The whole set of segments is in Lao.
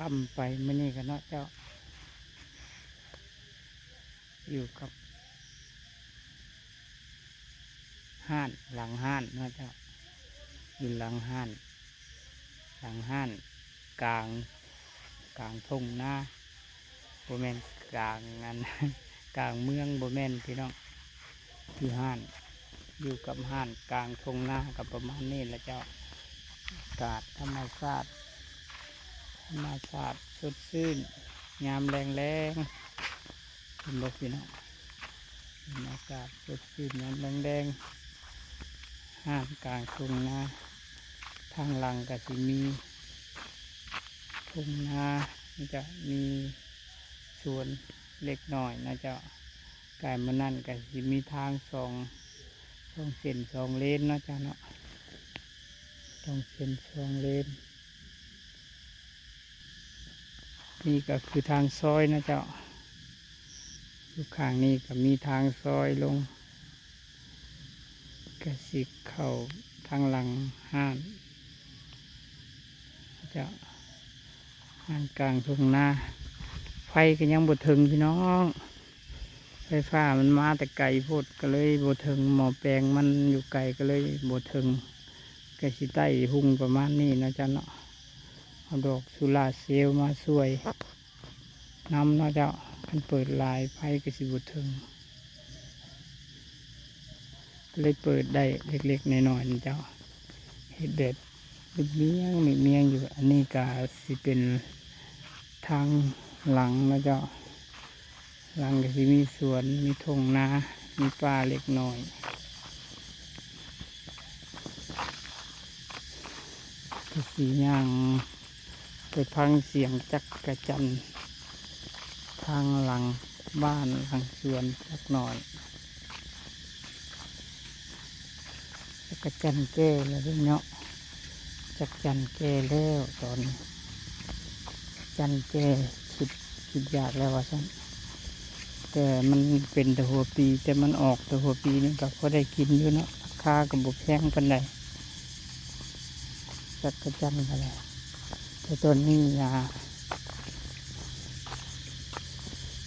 ຄ່ຳໄປມື້ນີ້ກັນເນາະເຈົ້າ ຢູ່ກັບຮ້ານ ຫຼັງຮ້ານເນາະເຈົ້າ ຢູ່ຫຼັງຮ້ານ ຫຼັງຮ້ານ ກາງ ກາງທົ່ງນາ ບໍ່ແມ່ນກາງອັນ ກາງເມືອງ ບໍ່ແມ່ນພີ່ນ້ອງ ຢູ່ຮ້ານ ຢູ່ກັບຮ້ານກາງທົ່ງນາ ກໍປະມານນີ້ລະເຈົ້າ. ອາກາດທຳມະຊາດ ທຳມະຊາດສົດຊື່ນຍາມແລງໆ ເຫັນບໍ່ພີ່ນ້ອງ? ເປັນອາກາດສົດຊື່ນຍາມແລງໆ ຮ້ານກາງທົ່ງນາ ທາງຫຼັງກໍຊິມີທົ່ງນາ ມັນຈະມີສວນເລັກນ້ອຍນະເຈົ້າ. ກາຍມື້ນັ້ນກໍຊິມີທາງສອງ ສອງເສັ້ນສອງເລນເນາະເຈົ້າເນາະ ສອງເສັ້ນສອງເລນ. ນີ້ກໍຄືທາງຊອຍນະເຈົ້າ ຢູ່ຂ້າງນີ້ກໍມີທາງຊອຍລົງ ກະຊິເຂົ້າທາງຫຼັງຮ້ານເຈົ້າ ຮ້ານກາງທົ່ງນາ. ໄຟກໍຍັງບໍ່ເຖິງພີ່ນ້ອງ ໄຟຟ້າມັນມາແຕ່ໄກໂພດ ກໍເລີຍບໍ່ເຖິງ ໝໍ້ແປງມັນຢູ່ໄກ ກໍເລີຍບໍ່ເຖິງ. ກະຊິໄຕ້ຮຸ່ງປະມານນີ້ເນາະເຈົ້າເນາະ ເອົາດອກໂຊລາເຊວມາຊ່ວຍນຳເນາະເຈົ້າ. ຄັນເປີດຫຼາຍໄຟກໍຊິບໍ່ເຖິງ ກໍເລີຍເປີດໄດ້ເລັກໆນ້ອຍໆນະເຈົ້າ ເຮັດແບບລຽບມຽງໆຢູ່. ອັນນີ້ກໍຊິເປັນທາງຫຼັງນະເຈົ້າ ຫຼັງກໍຊິມີສວນ ມີທົ່ງນາ ມີປ່າເລັກນ້ອຍ. ກໍຊິຍ່າງໄປຟັງສຽງຈັກກະຈັ່ນທາງຫຼັງບ້ານຫຼັງສວນຈັກໜ້ອຍ. ຈັກກະຈັ່ນແກ່ແລ້ວເດ້ເນາະ ຈັກຈັ່ນແກ່ແລ້ວຕອນນີ້ ຈັນແກ່ ຄິດ ຄິດຢາກແລ້ວວ່າຊັ້ນ. ແຕ່ມັນເປັນແຕ່ຫົວປີ ແຕ່ມັນອອກແຕ່ຫົວປີນີ້ກໍພໍໄດ້ກິນຢູ່ເນາະ ລາຄາກໍບໍ່ແພງປານໃດ ຈັກກະຈັ່ນກໍໄດ້. ແຕ່ຕອນນີ້ ອ່າ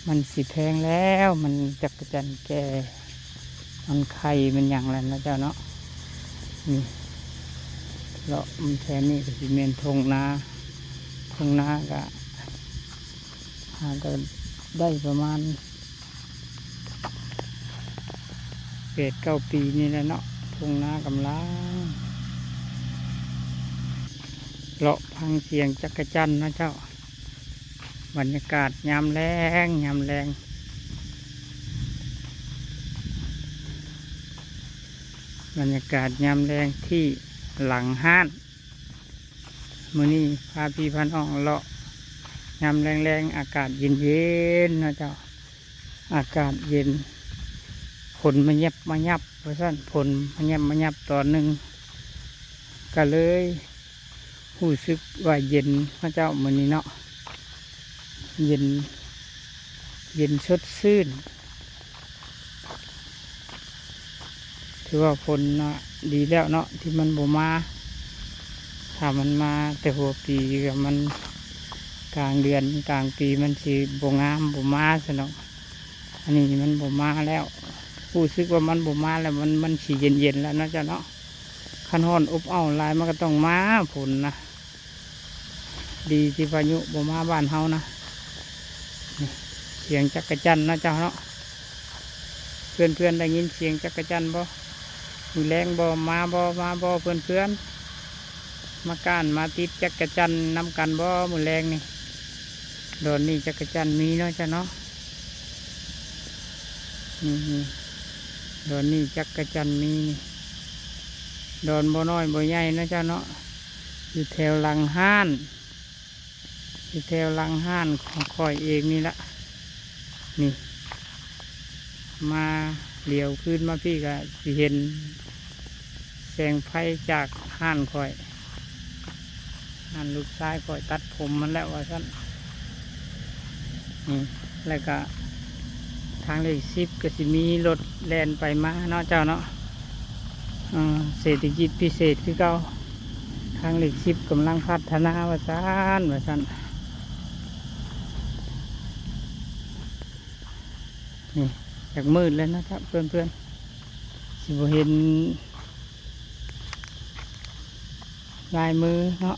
ມັນຊິແພງແລ້ວ ມັນຈັກກະຈັ່ນແກ່ ມັນໄຂ່ມັນຫຍັງແລ້ວນະເຈົ້າເນາະ. ນີ້ ເລາະມາແຖວນີ້ກໍຊິແມ່ນທົ່ງນາ ທົ່ງນາກໍຫາກໍໄດ້ປະມານ ແປດເກົ້າປີນີ້ແຫຼະເນາະ ທົ່ງນາກຳລັງ ເລາະຟັງສຽງຈັກກະຈັ່ນເນາະເຈົ້າ. ບັນຍາກາດຍາມແລງ ຍາມແລງ ບັນຍາກາດຍາມແລງທີ່ຫຼັງຮ້ານ. ມື້ນີ້ພາພີ່ພານ້ອງເລາະຍາມແລງໆ ອາກາດເຢັນໆ ເນາະເຈົ້າ. ອາກາດເຢັນ ຝົນມາແຍບມາຍັບວ່າຊັ້ນ ຝົນມາແຍບມາຍັບຕອນໜຶ່ງ ກະເລີຍຮູ້ສຶກວ່າເຢັນເນາະເຈົ້າ ມື້ນີ້ເນາະ ເຢັນ ເຢັນສົດຊື່ນ. ຖືວ່າຝົນນະ ດີແລ້ວເນາາະ ທີ່ມັນບໍ່ມາ. ຖ້າມັນມາແຕ່ຫົວປີ ກໍມັນກາງເດືອນກາງປີ ມັນຊິບໍ່ງາມ ບໍ່ມາຊັ້ນດອກ. ອັນນີ້ມັນບໍ່ມາແລ້ວ ຮູ້ສຶກວ່າມັນບໍ່ມາແລ້ວ ມັນ ມັນຊິເຢັນໆ ແລ້ວເນາະເຈົ້າເນາະ. ຄັນຮ້ອນອົບເອົ້າຫຼາຍ ມັນກໍຕ້ອງມາ ຝົນນະ. ດີທີ່ພາຍຸບໍ່ມາບ້ານເຮົານະ. ນີ້ ສຽງຈັກກະຈັ່ນເນາະເຈົ້າເນາະ. ເພື່ອນໆ ໄດ້ຍິນສຽງຈັກກະຈັ່ນບໍ່? ມື້ແລງບໍ່ ມາບໍ່ ມາບໍ່ ເພື່ອນໆ? ມາກ້ານມາຕິດຈັກກະຈັ່ນນຳກັນບໍ່ມື້ແລງນີ້? ດອນນີ້ຈັກກະຈັ່ນມີເນາະເຈົ້າເນາະ. ນີ້ ດອນນີ້ຈັກກະຈັ່ນມີນີ້ ດອນບໍ່ນ້ອຍບໍ່ໃຫຍ່ເນາະເຈົ້າເນາະ. ຢູ່ແຖວຫຼັງຮ້ານ ຢູ່ແຖວຫຼັງຮ້ານຂອງຂ້ອຍເອງນີ້ລະ. ນີ້ ມາຫຼຽວຄືນມາພີ້ກະຊິເຫັນແສງໄຟຈາກຮ້ານຂ້ອຍ ຮ້ານລູກຊາຍຂ້ອຍຕັດຜົມຫັ້ນແຫຼະວ່າຊັ້ນ. ນີ້ ແລ້ວກະທາງເລກສິບກະຊິມີລົດແລ່ນໄປມາເນາະເຈົ້າເນາະ. ເສດຖະກິດພິເສດຄືເກົ່າ ທາງເລກສິບກຳລັງພັດທະນາວ່າຊັ້ນ ວ່າຊັ້ນ. ນີ້ ຢາກມືດແລ້ວເນາະເຈົ້າ ເພື່ອນໆ ຊິບໍ່ເຫັນລາຍມືເນາະ.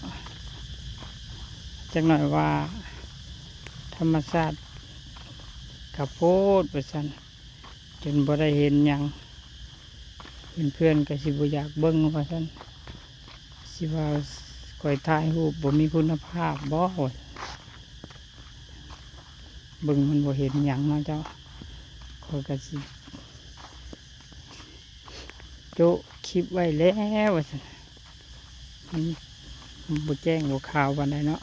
ຈັກໜ້ອຍວ່າທຳມະຊາດກະໂພດວ່າຊັ້ນ ຈົນບໍ່ໄດ້ເຫັນຫຍັງ ເພື່ອນໆ ກໍຊິບໍ່ຢາກເບິ່ງວ່າຊັ້ນ ຊິວ່າຂ້ອຍຖ່າຍຮູບບໍ່ມີຄຸນນະພາບບໍ ເບິ່ງມັນບໍ່ເຫັນຫຍັງເນາະເຈົ້າ. ຂ້ອຍກໍຊິໂຈະຄລິບໄວ້ແລ້ວວ່າຊັ້ນ ມັນ ມັນບໍ່ແຈ້ງບໍ່ຂາວປານໃດເນາະ.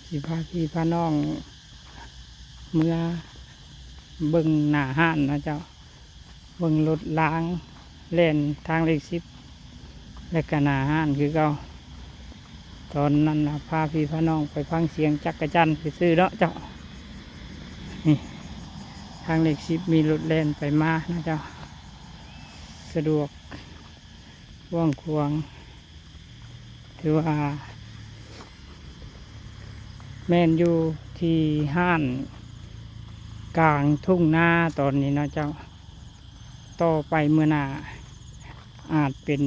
ຊິພາພີ່ພານ້ອງເມືອເບິ່ງໜ້າຮ້ານເນາະເຈົ້າ ເບິ່ງລົດລາງແລ່ນທາງເລກສິບ ແລະກະໜ້າຮ້ານຄືເກົ່າ. ຕອນນັ້ນນະ ພາພີ່ພານ້ອງໄປຟັງສຽງຈັກກະຈັ່ນຊື່ໆ ເນາະເຈົ້າ. ນີ້ ທາງເລກສິບມີລົດແລ່ນໄປມານະເຈົ້າ ສະດວກກວ້າງຂວາງ ຖືວ່າແມ່ນຢູ່ທີ່ຮ້ານກາງທົ່ງນາຕອນນີ້ເນາະເຈົ້າ. ຕໍ່ໄປເມື່ອໜ້າອາດເປັນ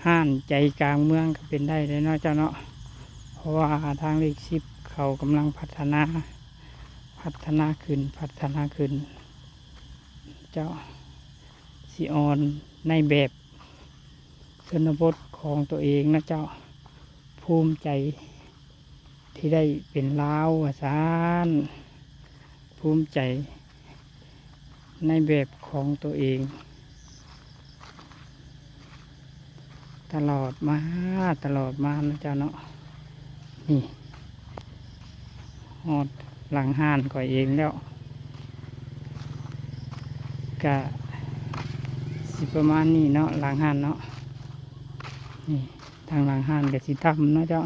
ຮ້ານໃຈກາງເມືອງກໍເປັນໄດ້ເດ້ເນາະເຈົ້າເນາະ ເພາະວ່າທາງເລກສິບເຂົາກຳລັງພັດທະນາ ພັດທະນາຂຶ້ນ ພັດທະນາຂຶ້ນ ເຈົ້າ ຊິອອນໃນແບບຊົນນະບົດຂອງຕົວເອງນະເຈົ້າ. ພູມໃຈທີ່ໄດ້ເປັນລາວວ່າຊັ້ນ ພູມໃຈໃນແບບຂອງຕົວເອງ ຕະຫຼອດມາ ຕະຫຼອດມານະເຈົ້າເນາະ. ນີ້ ຮອດຫຼັງຮ້ານຂ້ອຍເອງແລ້ວ ກະຊິປະມານນີ້ເນາະ ຫຼັງຮ້ານເນາະ. ນີ້ ທາງຫຼັງຮ້ານກະຊິຕ່ຳເນາະເຈົ້າ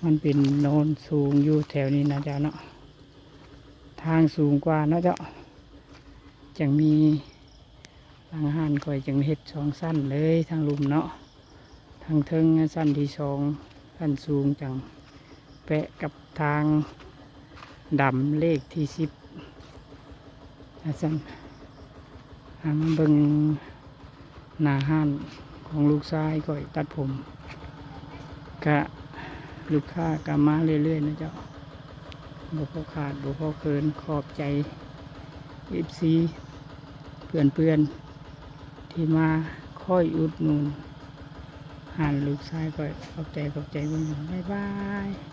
ມັນເປັນໂນນສູງຢູ່ແຖວນີ້ນະເຈົ້າເນາະ ທາງສູງກວ່າເນາະເຈົ້າ. ຈັ່ງມີ ຫຼັງຮ້ານຂ້ອຍຈຶ່ງເຮັດສອງຊັ້ນເລີຍ ທາງລຸ່ມເນາະ ທາງເທິງຊັ້ນທີສອງ ຊັ້ນສູງຈັ່ງແປະກັບທາງດຳເລກທີສິບວ່າຊັ້ນ. ຫາມາເບິ່ງໜ້າຮ້ານຂອງລູກຊາຍຂ້ອຍຕັດຜົມ ກະລູກຄ້າກະມາເລື້ອຍໆນະເຈົ້າ ບໍ່ພໍຂາດບໍ່ພໍເຂີນ. ຂອບໃຈເອັຟຊີ ເພື່ອນໆ ທີ່ມາຄອຍອຸດໜູນຮ້ານລູກຊາຍຂ້ອຍ. ຂອບໃຈ ຂອບໃຈເບິ່ງ ບາຍບາຍ.